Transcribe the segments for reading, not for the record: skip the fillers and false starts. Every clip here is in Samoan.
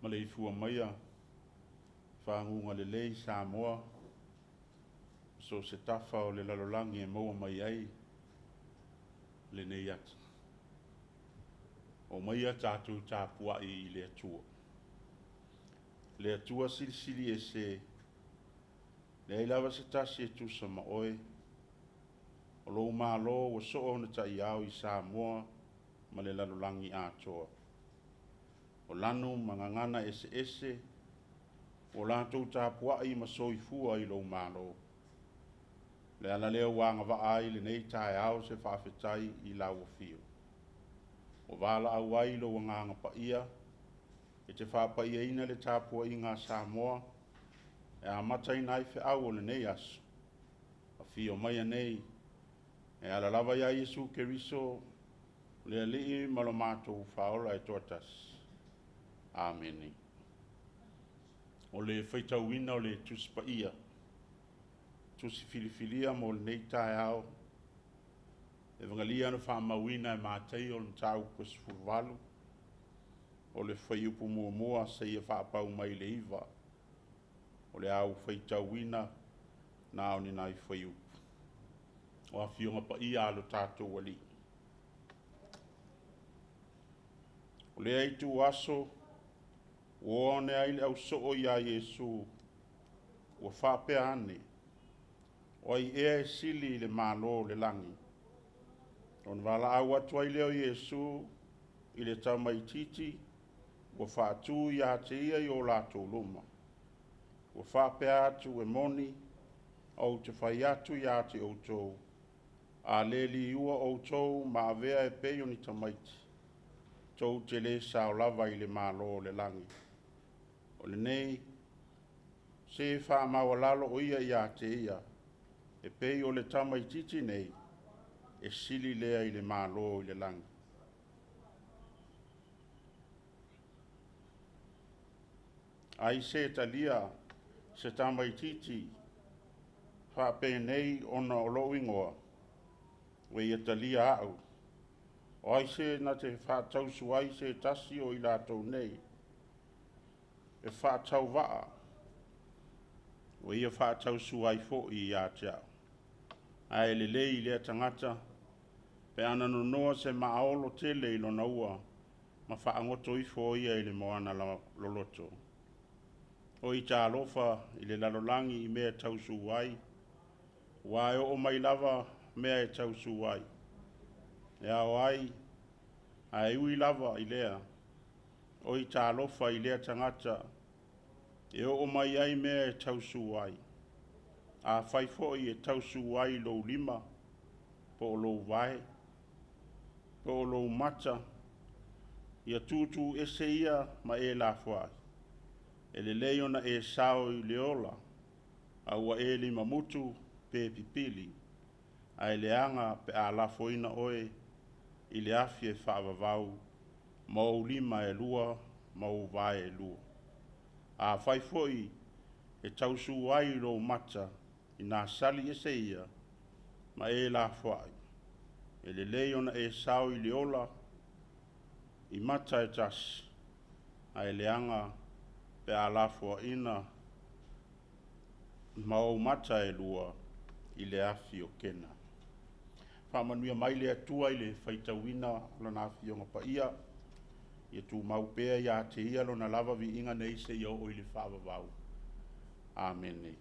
Maleifua maia faguga lelei Samoa so o se tafa o le lalolagi e maua mai ai lenei ata. Omaia tatou tapuai i le Atua. Le Atua silisili ese, leai lava se tasi e tusa ma oe. O lou Malo ua soo ona ta'iao i Samoa ma le lalolagi atoa. O lanu ma gagana eseese ua latou tapua'i ma soifua i lou Malo. O le ala lea ua agavaa ai lenei taeao se faafetai i lau afio. Ua valaau ai lou Agaga Paia e te faapaiaina le tapuaiga a Samoa e amataina ai feau o lenei aso. Afio maia nei e ala lava ia Iesu Keriso, le Alii ma lo matou Faaola e toatasi. Amene. O le faitauina o le Tusi Paia, Tusi filifilia mo lenei taeao, Evagelia na faamauina e Mataio i le mataupu e 18, o le fuaiupu 1 seia faapau mai i le 9. O le a ou faitauina na o ni nai fuaiupu. O Afioga Paia a lo tatou Alii. O lea ituaso ua o ane ai le ausoo ia Iesu, ua faapea ane, “O ai ea e sili i le Malo o le lagi?” Ona valaau atu ai lea o Iesu i le tamaitiiti ua faatu ia te ia i o latou luma. Ua faapea atu, “E moni, ou te fai atu ia te outou, a le liua outou ma avea e pei o ni tamaiti, tou te le sao lava i le Malo o le lagi. O lenei, se faamaualalo o ia ia te ia, e pei o le tamaitiiti nei, e sili lea i le Malo i le lagi. Ai se talia se tamaitiiti faapenei ona o lou igoa, ua ia talia au. O ai se na te faatausu ai se tasi o i latou nei e faatauvaa, ua ia faatausu ai foi ia te au. Ae lelei i lea tagata pe ana nonoa se maaolo tele i lona ua ma faagoto ifo ia i le moana loloto. O ita alofa i le lalolagi i mea e tausu ai, aua e oo mai lava mea e tausu ai. E ao ai, ae ui lava i lea, o ita alofa i lea tagata e oo mai ai mea e tausu ai. Afai foi e tausu ai lou lima, po o lou vae, po o lou mata, ia tuutuu ese ia ma e lafoai. E lelei ona e sao i le ola, a ua e limamutu pe pipili, ae leaga pe a lafoina oe i le afi e faavavau ma ou lima e lua ma ou vae e lua. Afai foi e tausu ai lou mata, ina sali ese ia ma e lafoai. E lelei ona e sao i le ola i mata e tasi, ae leaga pe a lafoaina ma ou mata e lua i le afi o Kena. Faamanuia mai le Atua i le faitauina o Lana Afioga Paia, ia tumau pea ia te Ia Lona lava viiga nei seia oo i le faavavau. Amene.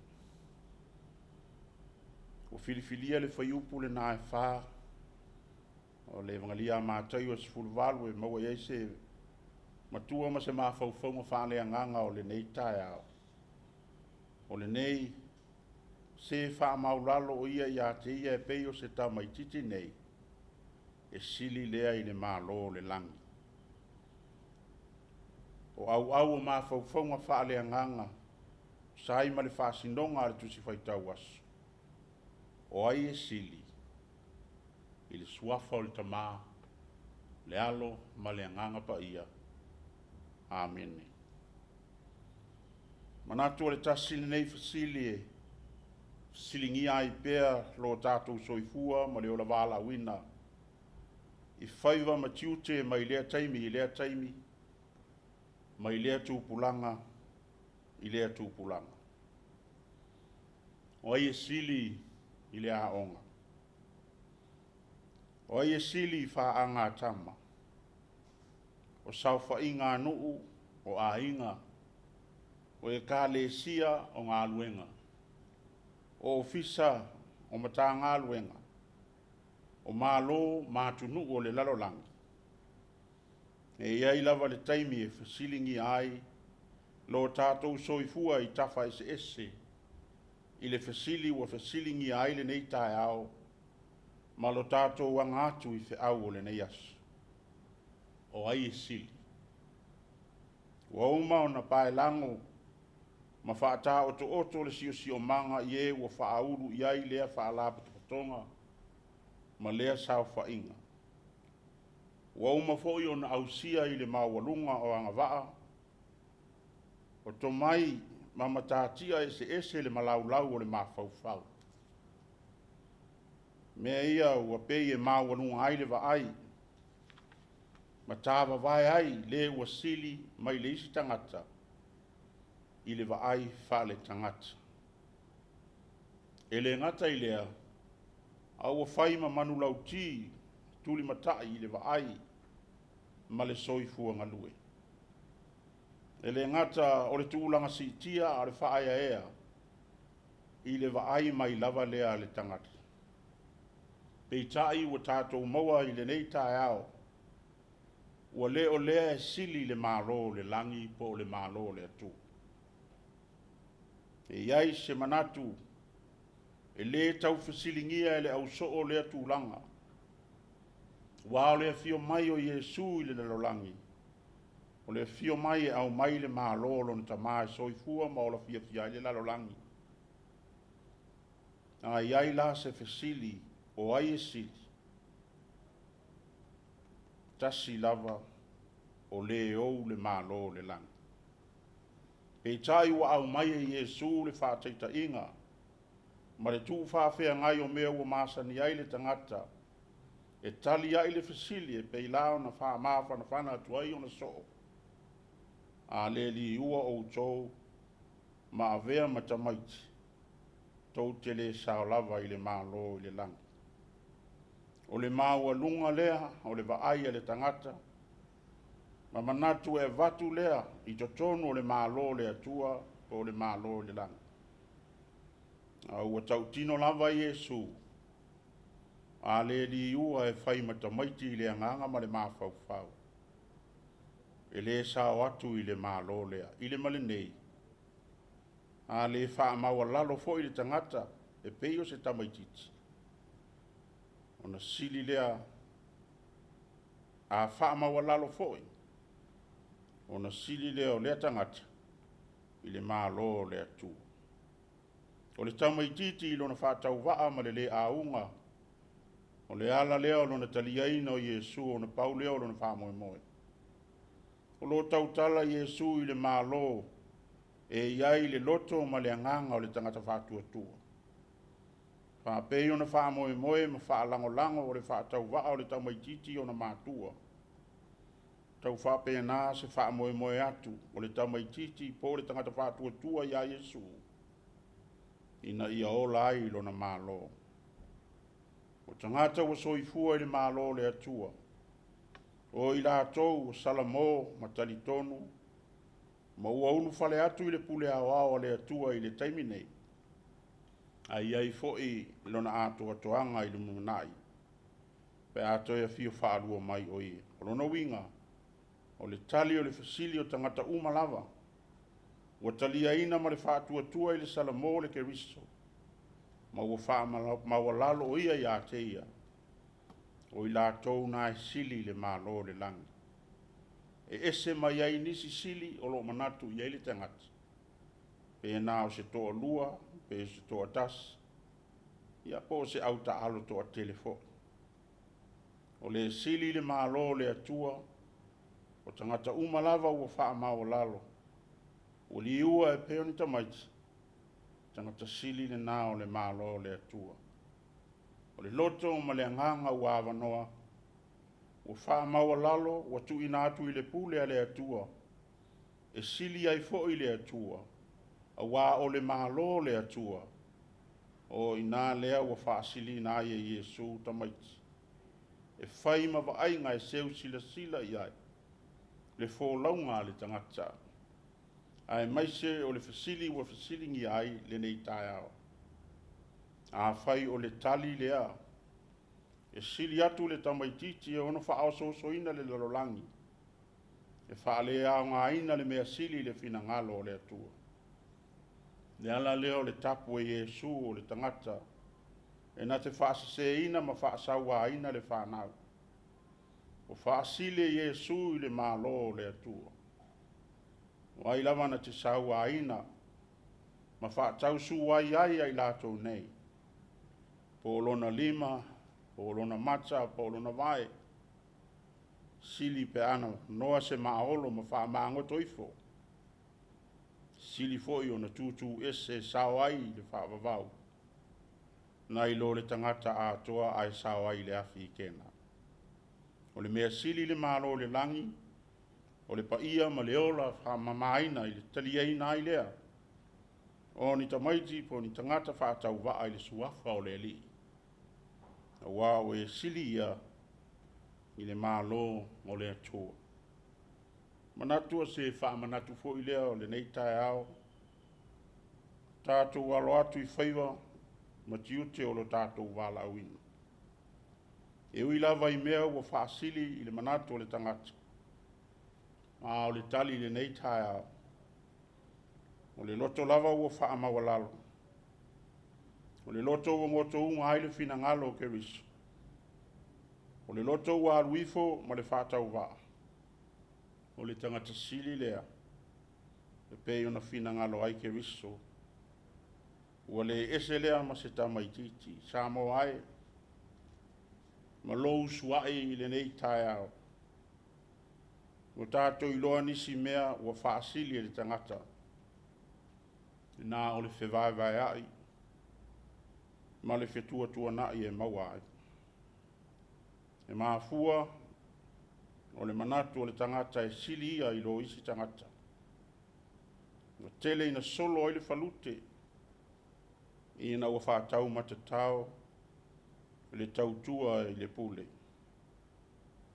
Ua filifilia le fuaiupu lena e 4 o le Evagelia a Mataio e 18 e maua i ai se matua ma se mafaufauga faaleagaga o lenei taeao. O lenei, se faamaualalo o ia ia te ia e pei o se tamaitiiti nei, e sili lea i le Malo o le lagi. O auau o mafaufauga faaleagaga tusa ai ma le faasinoga a le Tusi Faitau Aso, o ai e sili i le suafa o le Tama, le Alo ma le Agaga Paia. Amene. Manatu o le tasi lenei fesili e fesiligia ai pea lo tatou soifua ma le ola valaauina i faiva ma tiute mai lea taimi i lea taimi, mai lea tupulaga i lea tupulaga. O ai e sili i le aoga? O ai e sili i faagatama? O saofaiga a nuu, o aiga, o ekalesia, o galuega, o ofisa, o Matagaluega, o Malo ma atunuu o le lalolagi, e i ai lava le taimi e fesiligia ai lo tatou soifua i tafa eseese i le fesili ua fesiligia ai lenei taeao ma lo tatou aga atu i feau o lenei aso. O ai e sili? Ua uma ona paelago ma faataotooto le siosiomaga i e ua faaulu i ai lea faalapotopotoga ma lea saofaiga. Ua uma foi ona ausia i le maualuga o agavaa, o tomai ma matatia eseese le malaulau o le mafaufau. Mea ia ua pei e maualuga ai le vaai ma tavavae ai le ua sili mai le isi tagata i le vaai faale-tagata. E le gata i lea, a ua fai ma manulauti tulimatai i le vaai ma le soifua galue. E le gata o le tulaga siitia a o le faaeaea i le vaai mai lava lea a le tagata. Peitai ua tatou maua i lenei taeao, ua le o lea e sili le Malo o le lagi po o le Malo o le Atua. E i ai se manatu e le tau fesiligia e le ausoo lea tulaga, aua o le afio mai o Iesu i le lalolagi, o le afio mai e aumai le Malo o lona Tama e soifua ma ola fiafia ai le lalolagi. A i ai la se fesili, o ai e sili? Tasi lava o le ou le Malo o le lagi. Peitai ua aumai e Iesu le faataitaiga ma le tuufaafeagai o mea ua masani ai le tagata e tali ai le fesili e pei la ona faamafanafana atu ai ona soo. A le liua outou ma avea ma tamaiti, tou te le sao lava i le Malo i le lagi. O le maualuga lea o le vaai a le tagata ma manatu e avatu lea i totonu o le Malo o le Atua po o le Malo i le lagi. A ua tautino lava Iesu, a le liua e fai ma tamaiti i le agaga ma le mafaufau, e le sao atu i le Malo lea. I le ma lenei, a le faamaualalo foi le tagata e pei o se tamaitiiti, ona sili lea, a faamaualalo foi, ona sili lea o lea tagata i le Malo o le Atua. O le tamaitiiti i lona faatauvaa ma le le auga, o le ala lea o lona taliaina o Iesu, ona pau lea o lona faamoemoe. O lo o tautala Iesu i le Malo e i ai le loto ma le agaga o le tagata faatuatua. Faapei ona faamoemoe ma faalagolago o le faatauvaa o le tamaitiiti i ona matua. Tau faapena se faamoemoe atu o le tamaitiiti po o le tagata faatuatua iā Iesu ina ia ola ai i lona Malo. O tagata ua soifua i le Malo o le Atua, o i latou ua salamo ma talitonu ma ua ulufale atu i le pule aoao a le Atua i le taimi nei, ae i ai foi lona atoatoaga i le lumanai pe a toe afio faalua mai o ia. O lona uiga, o le tali o le fesili o tagata uma lava ua taliaina ma le faatuatua i le Salamo le Keriso ma ua faamaualalo o ia ia te ia, o i latou na e sili i le Malo o le lagi. e ese mai ai nisi sili o lo o manatu i ai le tagata, pe na o se toalua, pe se toatasi, ia po o se autaalo toatele foi. O le sili i le Malo o le Atua, o tagata uma lava ua faamaualalo, ua liua e pei o ni tamaiti, tagata sili lena o le Malo o le Atua. O le loto ma le agaga ua avanoa, ua faamaualalo, ua tuuina atu i le pule a le Atua, e sili ai foi le Atua, auā o le Malo o le Atua, o i ina lea ua faasiliina ai e Iesu tamaiti, e fai ma vaaiga e seu silasila i ai le folauga a le tagata, aemaise o le fesili ua fesiligia ai lenei taeao. Afai o le tali lea, e sili atu le tamaitiiti e ono faaosoosoina le lalolagi, e faaleaogaina le mea sili i le finagalo o le Atua. Le ala lea o le tapu e Iesu o le tagata e na te faaseseina ma faasauaina le fanau. Ua faasili e Iesu i le Malo o le Atua. O ai lava na te sauaina ma faatausuai ai ia i latou nei, po o lona lima, po o lona mata, po o lona vae, sili pe ana noa se maaolo ma faamagoto ifo, sili foi ona tutu ese e sao ai i le faavavau, nai lo le tagata atoa ae sao ai i le afi i Kena. O le mea sili le Malo o le lagi, o le paia ma le ola faamamaina i le taliaina ai lea o ni tamaiti po o ni tagata faatauvaa i le suafa o le Alii, auā o e sili ia i le Malo o le Atua. Manatu o se faamanatu foi lea o lenei taeao, tatou alo atu i faiva ma tiute o lo tatou valaauina. E ui lava i mea ua faasili i le manatu o le tagata, a o le tali i lenei taeao, o le loto lava ua faamaualalo, o le loto ua gotouga ai le finagalo o Keriso, o le loto ua alu ifo ma le faatauvaa, o le tagata sili lea e pei ona finagalo ai Keriso. Ua le ese lea ma se tamaitiiti. Samoa e, ma lou usuai i lenei taeao, ua tatou iloa nisi mea ua faasili e le tagata, na o le fevaevaeai ma le fetuatuanai e maua ai. E mafua o le manatu o le tagata e sili ia i lo isi tagata. Ua tele ina solo ai le falute ina ua faataumatatao le tautua i le pule,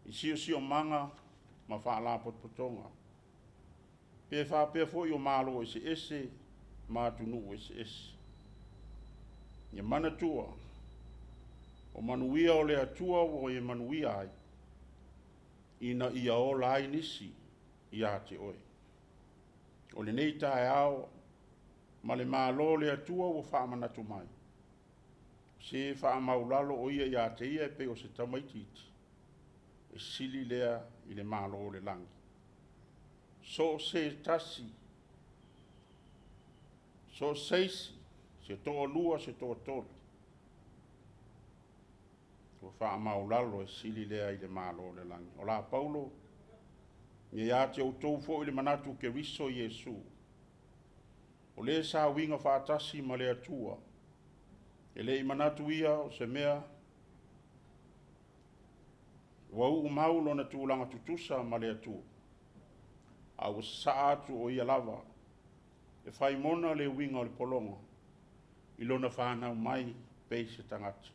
i siosiomaga ma faalapotopotoga, pe faapea foi o Malo eseese ma atunuu eseese. Ia manatua, o manuia o le Atua ua e manuia ai, ina ia ola ai nisi ia te oe. O lenei taeao ma le Malo o le Atua ua faamanatu mai, se faamaulalo o ia ia te ia e pei o se tamaitiiti, e sili lea i le Malo o le lagi. So o se tasi, so o se isi, se toalua, se toatolu, ua faamaualalo e sili lea i le Malo o le lagi. O la Paulo, ia ia te outou foi le manatu o Keriso Iesu, o le sa uiga faatasi ma le Atua, e le i manatu ia o se mea ua uumau lona tulaga tutusa ma le Atua, a ua sasaa atu o ia lava e fai mona le uiga o le pologa i lona fanau mai pei se tagata.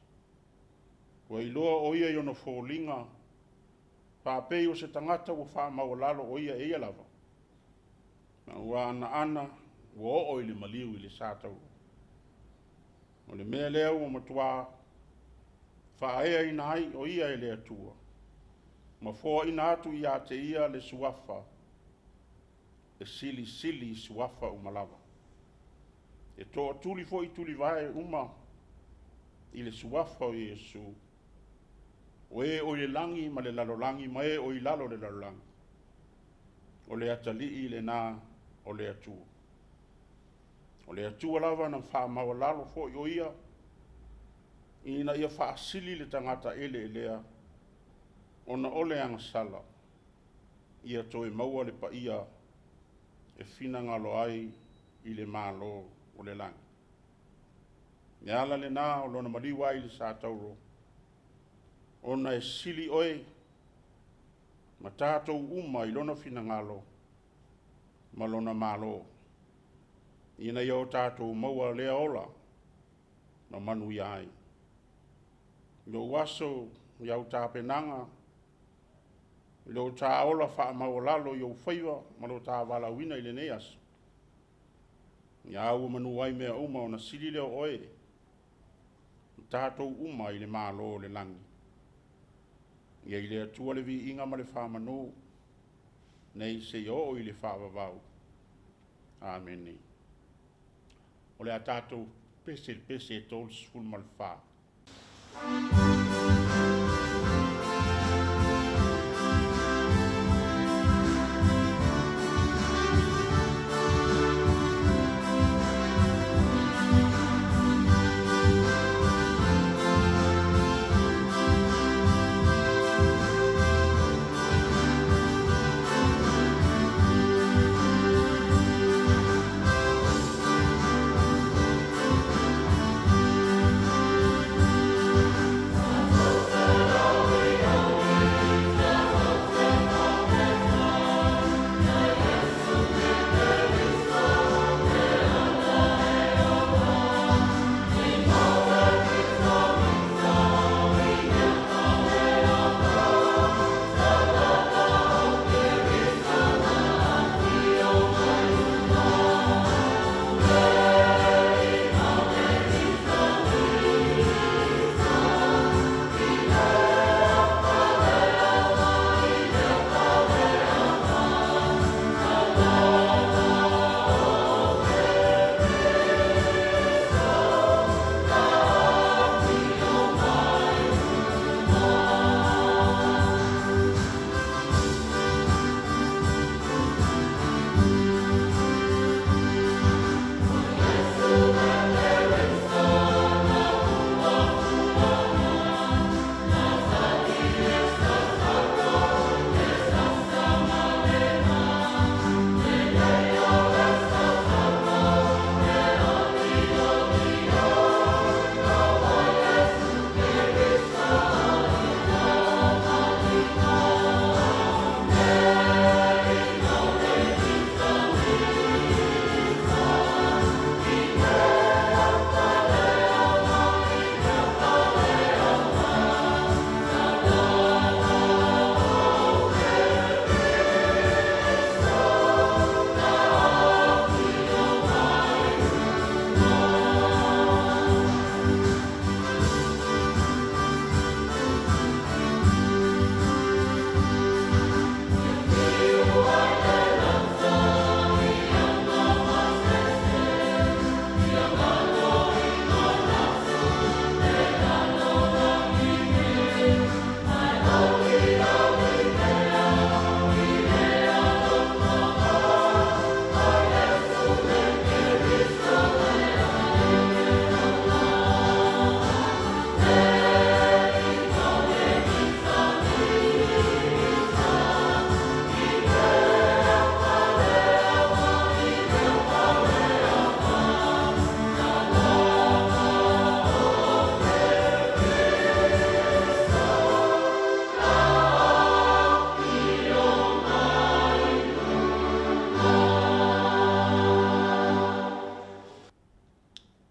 Ua iloa o ia i ona foliga faapei o se tagata ua faamaualalo o ia e ia lava, ma ua anaana ua oo i le maliu i le sa taulua. O le mea lea ua matua faaeaina ai o ia e le Atua, ma foaina atu ia te ia le suafa e silisili i suafa uma lava. E toatuli foi tulivae uma i le suafa o Iesu, o e o i le lagi ma le lalolagi ma e o i lalo o le lalolagi. O le atalii lenā o le Atua. O le Atua lava na faamaualalo foi o ia, ina ia faasili le tagata eleelea, ona o le agasala, ia toe maua le paia e finagalo ai i le Malo o le lagi. Le ala lena o lona maliu ai i le satauro, ona e sili oe ma tatou uma i lona finagalo ma lona Malo, ina ia o tatou maua lea ola ma manuia ai. I lou aso i au tapenaga, i lou ta ola faamaualalo i ou faiva ma lo ta valaauina i lenei aso, ia ua manu ai mea uma ona sili lea o oe ma tatou uma i le Malo o le lagi. Ia i le Atua le viiga ma le faamanu, nei seia oo i le faavavau. Amene. O le a tatou pese i le pese e 34.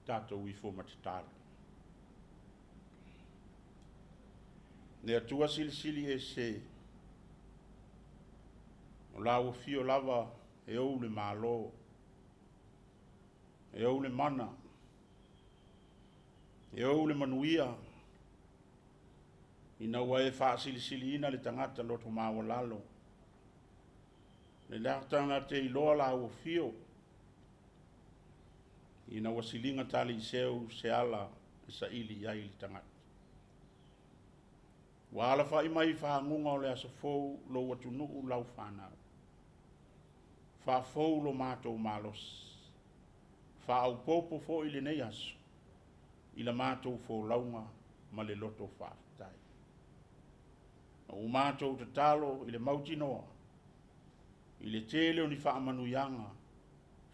Tatou ifo ma tatalo. Le Atua silisili ese, o lau afio lava e ou le Malo, e ou le mana, e ou le manuia, ina ua e faasilisiliina le tagata loto maualalo. Le lata na te iloa lau afio, ina ua siliga taliiseu se ala e saili i ai le tagata. Ua alafai mai i faguga o le aso fou lou atunuu lau fanau. Faafou lo matou malosi. Faaopoopo foi lenei aso i la matou folauga ma le loto faafetai. Na ua matou tatalo i le mautinoa i le tele o ni faamanuiaga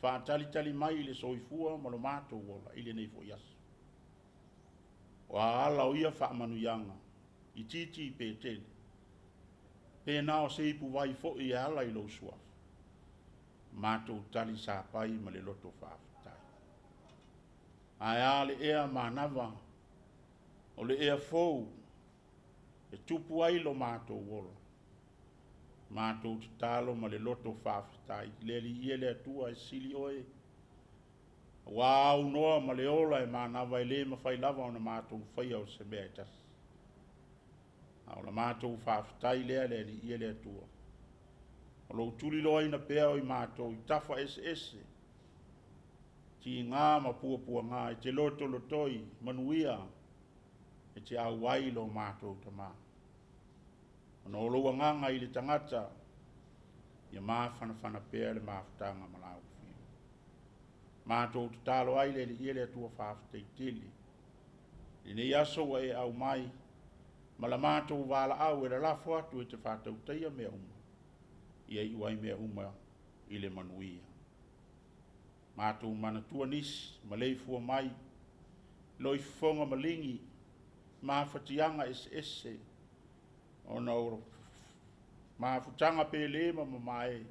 faatalitali mai i le soifua ma lo matou ola i lenei foi aso. O a ala o ia faamanuiaga, itiiti pe tele, pe na o se ipuvai foi e ala i lou suafa, matou talisapai ma le loto faafetai. Ae a le ea manava o le ea fou e tupu ai lo matou ola, matou tatalo ma le loto faafetai, le Alii e le Atua e sili oe, aua aunoa ma le ola e manava e le mafai lava ona matou faia o se mea e tasi. A o la matou faafetai lea le Alii e le Atua, o lou tuliloaina pea o i matou i tafa eseese, tiga ma puapuaga e te lotolotoi manuia e te auai lo matou Tama. Ona o lou agaga i le tagata, ia mafanafana pea le mafutaga ma lau Afio. Matou tatalo ai le Alii e le Atua faafetai tele. I lenei aso ua e aumai ma la matou valaau e lalafo atu e te faatautaia mea uma, ia iu ai mea uma i le manuia. Matou manatua nisi maleifua mai loifofoga maligi mafatiaga eseese ona o mafutaga pele ma mamae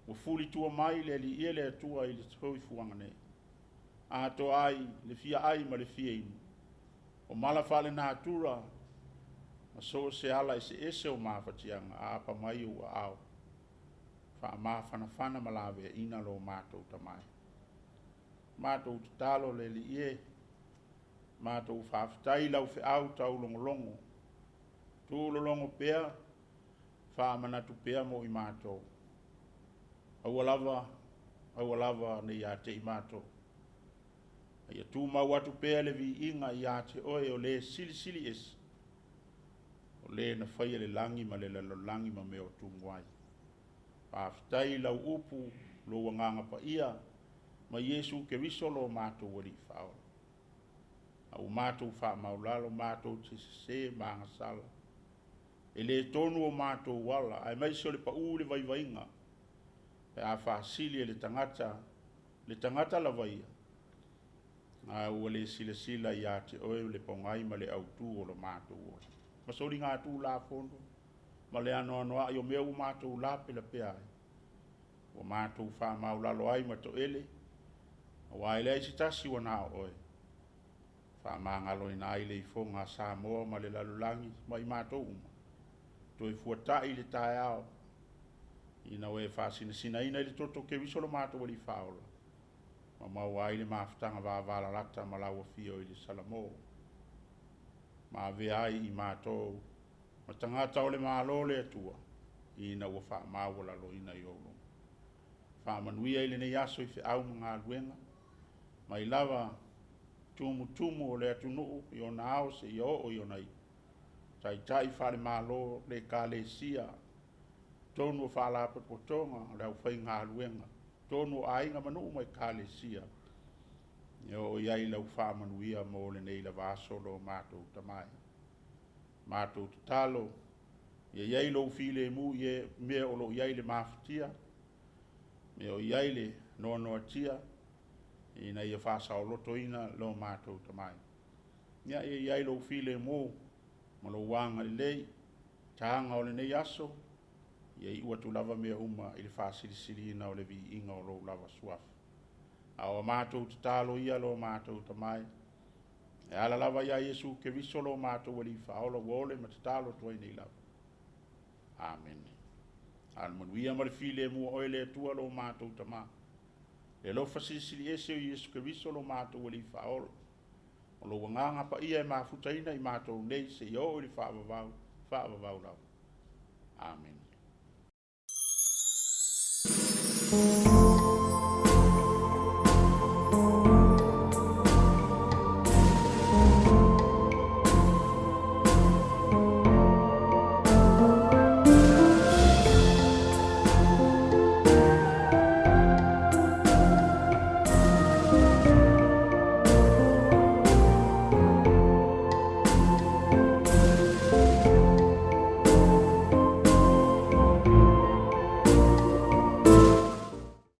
ua fulitua mai le Alii e le Atua i le soifuaga nei, atoa ai le fia ai ma le fia inu, o mala faalenatura ma so o se ala eseese o mafatiaga a apa mai ou aao, faamafanafana ma laveaina lo matou Tama e. Matou tatalo le Alii e, matou faafetai i lau feau taulogologo, tuulologo pea, faamanatu pea mo i matou. Aua lava, aua lava ne i ia te i matou. A ia tumau atu pea le viiga ia te oe o le silisili ese, o le na faia le lagi ma le lalolagi ma mea o tumu ai. Faafetai i lau upu, lou agaga paia, ma Iesu Keriso lo matou Alii Faaola. A ua matou faamaulalo, matou te sese ma agasala, e le tonu o matou ala, aemaise o le paū i le vaivaiga, pe a faasili e le tagata, le tagata lava ia, a ua le silasila ia te oe le pogai ma le autu o lo matou ola. Ma soligatulafono ma le anoanoai o mea ua matou lapelapea ai, ua matou faamaulalo ai ma toele, aua e leai se tasi ua na o oe, faamagaloina ai le ifoga a Samoa ma le lalolagi ma i matou uma, toe fuata'i i le taeao, ina ua e faasinasinaina i le toto Keriso lo matou Alii Faaola, ma maua ai le mafutaga vavalalata ma lau Afio i le Salamo, ma avea ai i matou ma tagata o le Malo o le Atua, ina ua faamaualaloina i ou luma. Faamanuia i lenei aso i feau ma galuega, mai lava tumutumu o le atunuu i ona ao seia oo i ona iu, taitai faale-Malo, le Ekalesia, totonu o faalapotopotoga o le aufaigaluega, totonu o aiga ma nuu ma Ekalesia, e oo i ai lau faamanuia mo lenei lava aso lo matou Tama e. Matou tatalo, ia i ai lou filemu i mea o lo o i ai le mafatia, mea o i ai le noanoatia, ina ia faasaolotoina lo matou Tama e. Ia i ai lou filemu ma lou agalelei, taga o lenei aso, ia iu atu lava mea uma i le faasilisiliina o le viiga o lou lava suafa. A o a matou tatalo ia lo matou Tama e, e ala lava ia Iesu Keriso lo matou Alii Faaola ua ole ma tatalo atu ai nei lava. Amene. A le manuia ma le filemu a oe le Atua lo matou Tama, le alofa silisili ese o Iesu Keriso lo matou Alii Faaola, o lou agaga paia e mafutaina i matou nei seia oo i le faavavau, faavavau lava. Amene.